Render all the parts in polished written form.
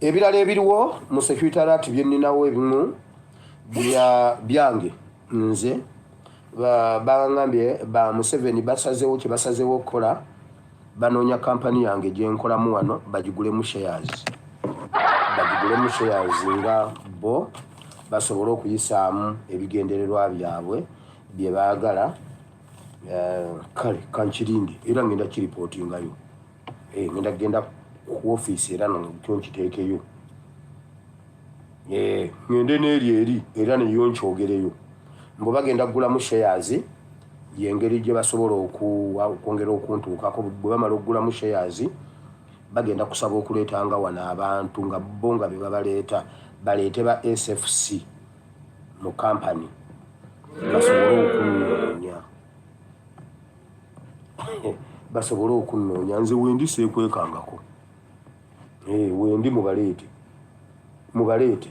Ebirala ebiriwo mu security alert byeninawo ebimu byange nze bangambye ba Museveni basazewo kye basazewo okukola, banoonya kampani yange gyenkolamu wano bagigulemu shares, bagigulemu shares nga bo basobole okuyisaamu ebigendererwa byabwe bye baagala. Eh, kale kankirinde era ngenda kiripootingayo, eh, ngenda kugenda ku ofiisi era nakyo nkiteekeyo, eh, ngende n'eri eri era neyo nkyogereyo mbu bagenda kugulamu shares, yengeri gye basobola okwongera okuntuukako. Bwe bamala okugulamu shares bagenda kusaba okuleetanga wano abantu nga bo nga be babaleeta, baleete ba SFC mu kampani basobole okunnoonya, basobole okunnoonya. Nze wendi seekwekangako, eh, wendi mubaleete, mubaleete.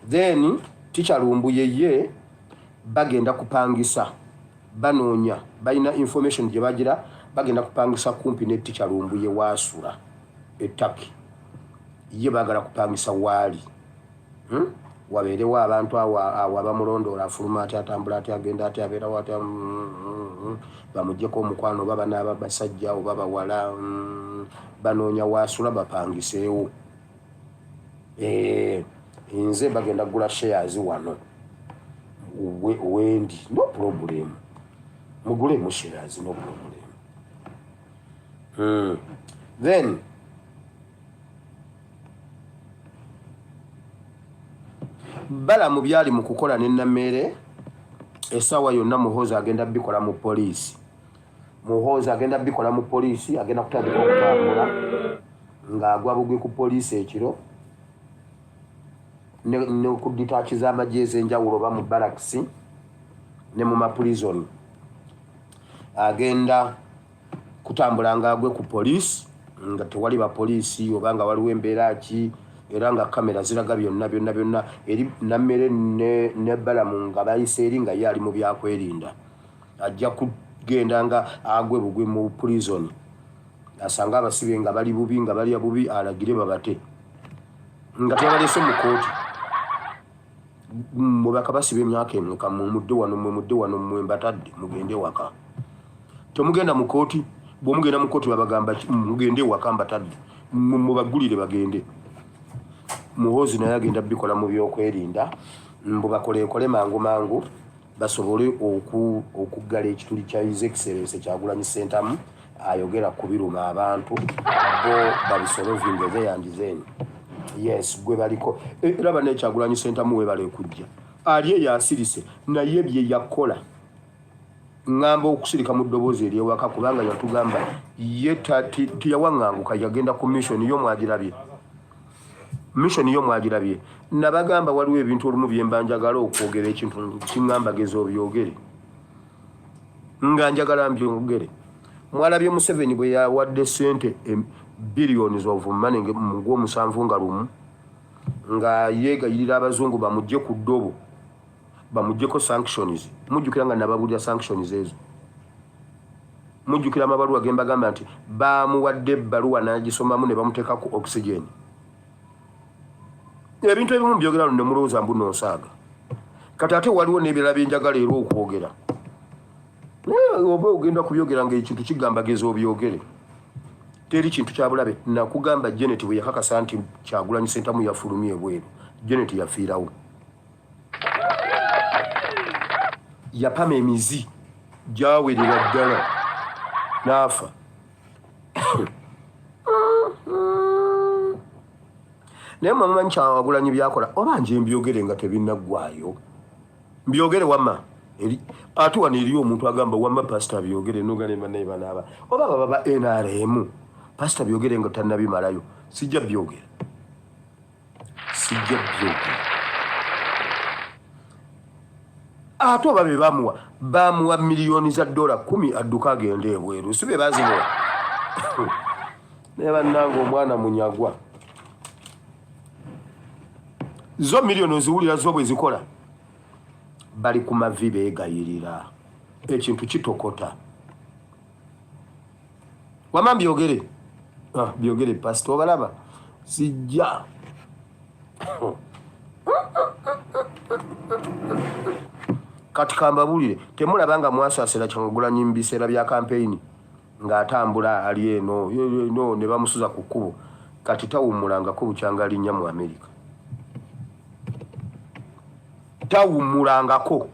Then Teacher Lumbuye ye bagenda kupangisa, banoonya, balina information gye bagira, bagenda kupangisa kumpi ne Teacher Lumbuye waasula e Turkey. Ye baagala kupangisa waali, Wabeerewo abantu awo awo abamulondoola, afuluma atya, atambula atya, agenda atya, abeerawo atya, bamuggyeko omukwano, oba banaaba basajja oba bawala, banoonya waasula bapangiseewo. Eh, nze bagenda kugula shares wano wendi, no problem, mugulemu shares, no problem. Then Balamu byali mu kukola ne Nameere essaawa yonna Muhoozi agenda bikola mu poliisi. Muhoozi agenda bikola mu poliisi, agenda kutandika okutambula ng'agwa bugwi ku poliisi ekiro ne ku ditaaki z'amagye ez'enjawulo oba mu barakisi ne mu mapulizoni. Agenda kutambula ng'agwe ku poliisi nga tewali bapoliisi oba nga waliwo embeera ki, era nga kamera ziraga byonna byonna byonna eri Nammere ne Balamu nga bayise eri nga ye ali mu byakwerinda. Ajja kugenda nga agwe bugwi mu prison asange abasibe nga bali bubi, nga balya bubi, alagire babate nga tebaleese mu kkooti. Mwe bakabasiba emyaka emeka? Mwe mudde wano, mwe mudde wano, mwe mbatadde mugende waka. Temugenda mu kkooti. Bw'omugenda mu kkooti babagamba ki? Mugende ewaka, mbatadde, mubagulire bagende. Muhoozi naye agenda bikola mu byokwerinda, mbu bakoleekole mangu mangu basobole okuggala ekituli kya His Excellency Kyagulanyi Ssentamu ayogera ku biruma abantu bo babisolovinge there and then. Yes, gwe baliko era bane Kyagulanyi Ssentamu webale kujja, ali eyo asirise naye bye yakola ŋŋamba okusirika mu ddoboozi ery'ewaka kubanga yatugamba ye teyawaŋŋanguka, yagenda ku mission yo mwagirabye, mission yo mwagirabye. Nabagamba waliwo ebintu olumu bye mba njagala okwogera, ekintu kiŋŋamba geza obyogere, nga njagala mbyogere. Mwalabye Museveni bwe yawadde ssente billions of money mu gw'omusanvu nga lumu nga yeegayirira abazungu bamugye ku ddobo, bamuggyeko sanctions. Mujjukira nga nababuulira sanctions ezo? Mujjukira amabaluwa ge mbagamba nti baamuwadde ebbaluwa n'agisomamu ne bamuteeka ku oxygen? Ebintu ebimu mbyogera no ne mulowooza mbu nonsaaga. Kati ate waliwo n'ebirala bye njagala era okwogera, naye oba ogenda kubyogera ng'ekintu kigamba geza obyogere. Teri kintu kya bulabe. Nakugamba Janet bwe yakakasa nti Kyagulanyi Ssentamu yafulumye ebweru, Janet yafiirawo, yapama emizi gyawerera ddala n'afa. Naye mwe mumanyi Kyagulanyi byakola oba nje mbyogere nga tebinnaggwayo? Mbyogere wamma eri ate wano eriyo omuntu agamba wamma pasita byogere noganemba naye banaaba oba baba ba NRM. Pasita byogere nga tannabimalayo. Sijja byogera, sijja byogera. Ate oba be bamuwa, bamuwa miliyoni za dola 10 adduka agende ebweru, si be bazimuwa? Naye bannange omwana munyagwa zo miliyoni oziwulira zo bwe zikola. Bali ku mavi beegayirira, ekintu kitokota. Wama mbyogere, ah, byogere pasita obalaba sijja. Kati kambabulire, temulaba nga mwasaasira Kyagulanyi mu biseera bya kampeyini ng'atambula ali eno eno ne bamusuza ku kkubo. Kati tawummulangako bukyanga alinnya mu Amerika, tawummulangako.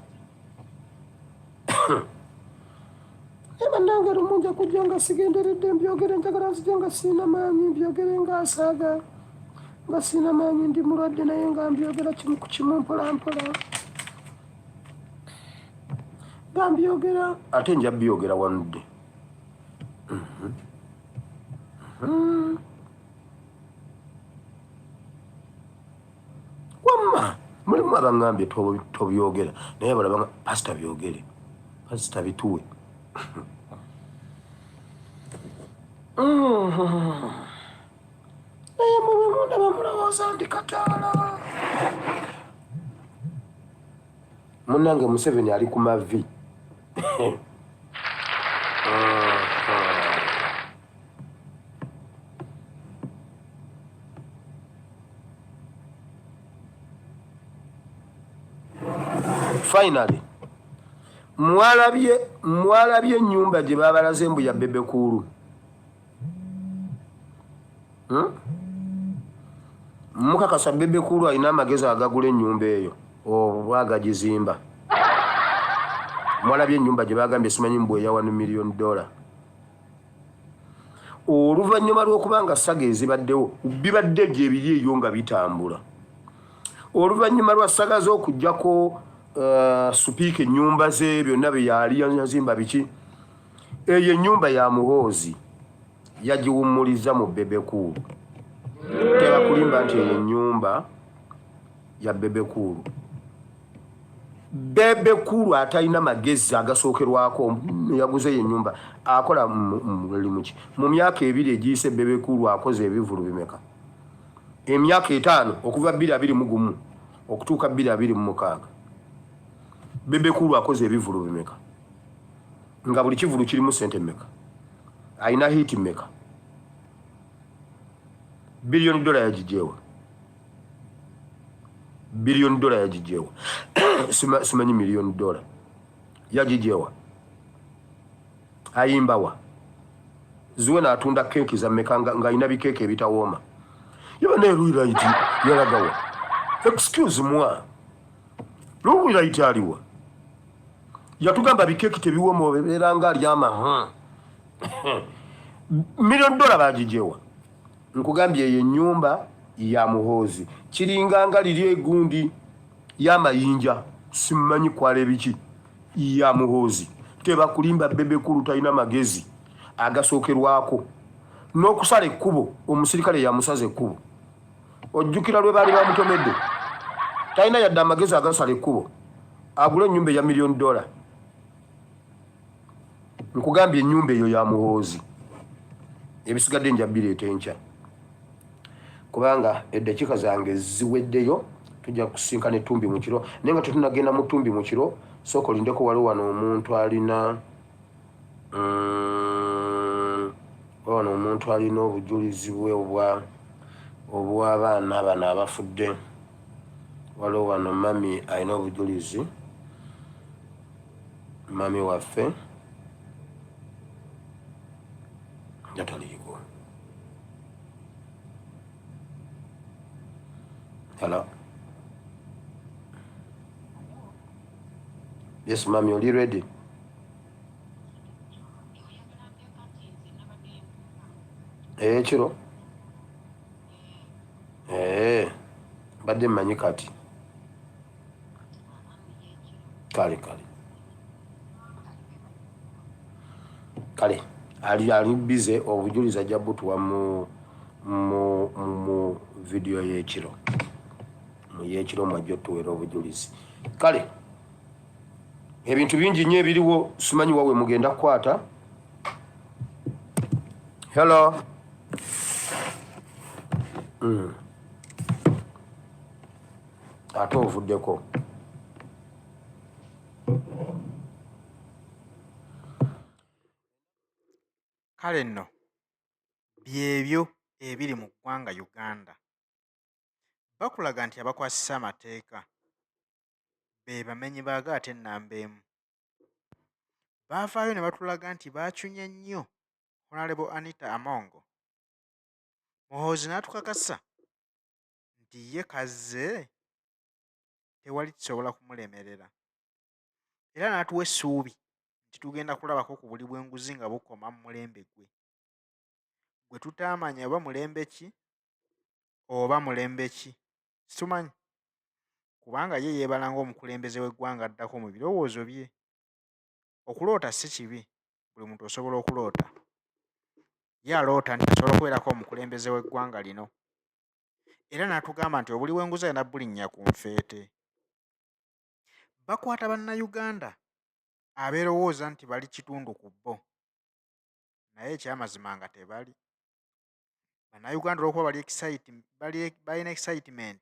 Naye bannange, lumu nja kujja nga sigenderedde mbyogere, njagala nzije nga siina maanyi mbyogere nga nsaaga nga siina maanyi, ndi mulwadde, naye nga mbyogera kimu ku kimu mpola mpola nga mbyogera, ate nja byogera wanudde. Wamma mulimu abaŋŋambye tobyogera, naye balaba pasita byogere, pasita bituwe. Naye mube mundaba mulowooza ndi kataala. Munnange, Museveni ali ku mavi. Finally mwalabye ennyumba gye babalaze mbu ya Bebe Cool, Mukakasa Bebe Cool alina amagezi agagula ennyumba eyo oba agagizimba? Mwalabye ennyumba gye bagambye simanyi mbu eya $1 million? Oluvannyuma lw'okuba nga saga ezibaddewo bibadde gyebiri eyo nga bitambula, oluvannyuma lwa saga z'okuggyako supiika, ennyumba ze byonna bye yali yazimba biki, eyo ennyumba ya Muhoozi yagiwummuliza mu Bebe Cool. Tebakulimba nti eyo ennyumba ya Bebe Cool. Bebe Cool atalina magezi agasookerwako yaguze eyo ennyumba. Akola mulimu ki? Mu myaka 2 egiyise Bebe Cool akoze ebivulu bimeka? Emyaka 5, okuva 2021 okutuuka 2026, Bebe Cool akoze ebivulu bimeka? Nga buli kivulu kirimu sente mmeka? Alina hit mmeka? Biliyoni dola yagijewa? Biliyoni dola yagijewa? Simanyi miliyoni dola yagijewa? Ayimbawa? Zuena atunda keeki za mmeka ng'alina bikeeke ebitawooma? Yaba naye Luwilight yalagawa? Excuse moi, Luwilight aliwa? Yatugamba bikeeki tebiwooma, obeera nga alyama. Miliyoni dola bagijewa? Nkugambye, eyo ennyumba ya Muhoozi kiringanga liri egundi y'amayinja, simanyi kwala ebiki, ya Muhoozi. Tebakulimba, Bebe Cool talina magezi agasookerwako n'okusala ekkubo. Omusirikale yamusaza ekkubo, ojjukira lwe baali bamutomedde? Talina yadde amagezi agasala ekkubo agule ennyumba eya miliyoni dola. Nkugambye, ennyumba eyo ya Muhoozi. Ebisigadde nja bireeta enkya kubanga eddakiika zange ziweddeyo. Tujja kusinkana ettumbi mu kiro, naye nga tetunagenda mu ttumbi mu kiro, sooka olindeko. Waliwo wano omuntu alina wano omuntu alina obujulizi bwe obwa obw'abaana bano abafudde. Waliwo wano mami alina obujulizi, mami waffe jataliiko. Hello, yes mami, oli ready? Ekiro mbadde mmanyi kati. Kale kale kale, ali bize. Obujulizi ajja butuwa mu vidiyo y'ekiro, mu y'ekiro mwajja otuweera obujulizi. Kale ebintu bingi nnyo ebiriwo, simanyi wawe mugenda kukwata. Hello. Ate ovuddeko. Kale nno byebyo ebiri mu ggwanga Uganda. Bakulaga nti abakwasisa amateeka be bamenyi baago ate nnamba emu. Baavaayo ne batulaga nti baacunya nnyo Hon. Anita Among. Muhoozi n'atukakasa nti ye kazze tewali kisobola kumulemerera. Era n'atuwa essuubi nti tugenda kulabako ku buli bw'enguzi nga bukoma mu mulembe gwe. Gwe tutaamanya oba mulembe ki oba mulembe ki situmanyi kubanga ye yeebala ng'omukulembeze w'eggwanga addako mu birowoozo bye. Okuloota si kibi, buli muntu osobola okuloota. Ye aloota nti asobola okubeerako omukulembeze w'eggwanga lino. Era n'atugamba nti obuli bw'enguzi alina bulinnya ku nfeete. Bakwata Bannayuganda abeerowooza nti bali kitundu ku bo naye ekyamazima nga tebali. Bannayuganda olw'okuba bali excite, bali, balina excitement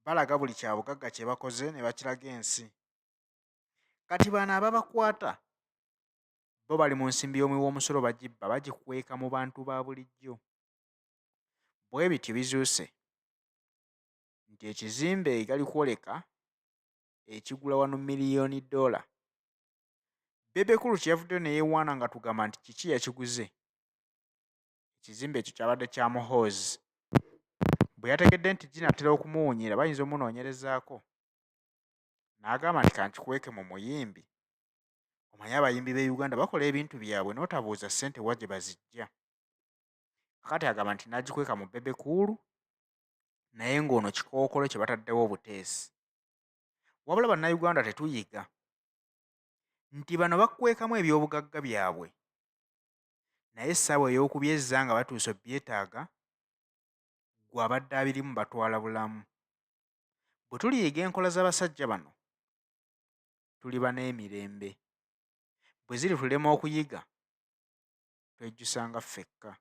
balaga buli kyabugagga kye bakoze ne bakiraga ensi. Kati bano ababakwata bo bali mu nsimbi y'omuwi w'omusolo bagibba bagikweka mu bantu ba bulijjo. Bwe bityo bizuuse nti ekizimbe egalikwoleka ekigula wano miliyoni ddoola. Bebe Cool kye yavuddeyo ne yeewaana nga tugamba nti kiki yakiguze. Ekizimbe ekyo kyabadde kya Muhoozi. Bwe yategedde nti ginaatera okumuwunyira bayinza omunoonyerezaako n'agamba nti kankikweke mu muyimbi. Omanyi abayimbi b'e Uganda bakola ebintu byabwe n'otabuuza ssente wa gye baziggya. Kaakati agamba nti n'agikweka mu Bebe Cool naye ng'ono kikookolo kye bataddewo obuteesi. Wabula Bannayuganda tetuyiga nti bano bakwekamu ebyobugagga byabwe naye essaawa ey'okubyezza nga batuuse obyetaaga ggwe abadde abirimu batwala bulamu. Bwe tuliyiga enkola z'abasajja bano tuliba n'emirembe. Bwe ziritulema okuyiga twejjusanga ffekka.